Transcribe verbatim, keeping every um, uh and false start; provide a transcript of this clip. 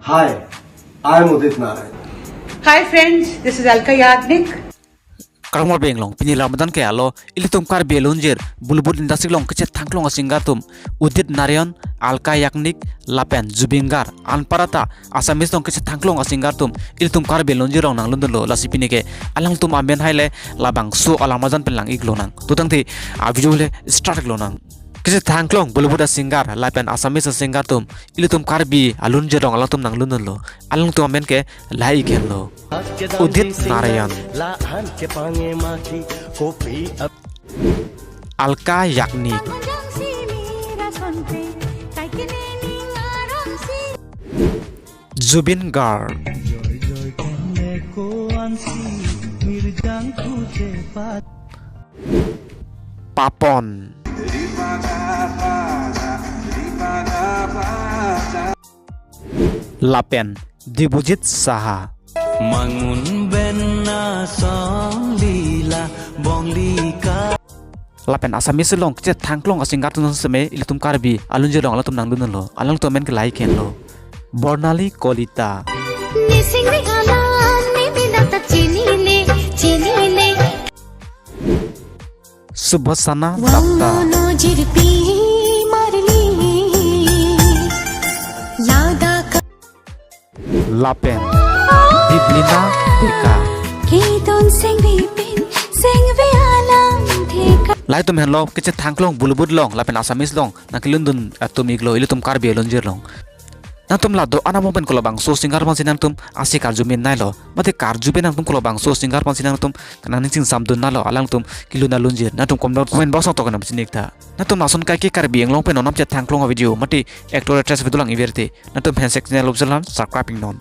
Hi, I'm Udit Narayan. Hi friends, this is Alka Yagnik. Karmor Benglong, pini Ramadan ke alo, ilitum Karbi alunjir, Bollywood industry along kechethangklong asinger atum, Udit Narayan, Alka Yagnik, lapen Zubeen Garg, anparta Assamese along kechethangklong asinger atum, ilitum Karbi alunjir along nanglundunlo, lasi pini ke alangtum amen haile, labangso alam ajan pen lang-iklonang. To tangte, a video le start iklonang. Kechethangklong Bollywood asinger, lapen Assamese asinger atum, ilitum Karbi alunjir along alangtum nanglundunlo. Alangtum amen ke lahai-ik henlo. Udit Narayan. Alka Yagnik. Zubeen Garg. Papon. Lapen Dibujit Saha. Mangun ben na song lila bong lika. Lapen Assamese along kechethangklong asinger atum seme ilitum Karbi alunjir along alangtum nanglundunlo. Alangtum amen ke lahai-ik henlo. Bornali Kolita. Nising ri alam ni binata chini ne, chini ne. Subhasana Dapta. Wano jirpi marli. Lada ka Lapen Diblina Deka. Kidon sengvi pen, sengvi alam theka. Lahai atum henlo kechethangklong Bollywood along, lapen Assamese along nangkelundun atum iklo, ilitum Karbi alunjir along. Nangtum la do-an among pen kolobangso asinger aphansi nangtum ase karjume nailo. Mate karju pen nangtum kolobangso asinger aphansi nangtum kanang ning chingsamdun nailo, alangtum kelun alunjir. Nangtum comment, comment box along tokan nangpachini-ik tha. Nangtum lason kaike Karbi Anglong pen non-am chethangklong avideo, mate actor actress avideo lang-iver te, nangtum handshake channel official aphan subscribe iknon.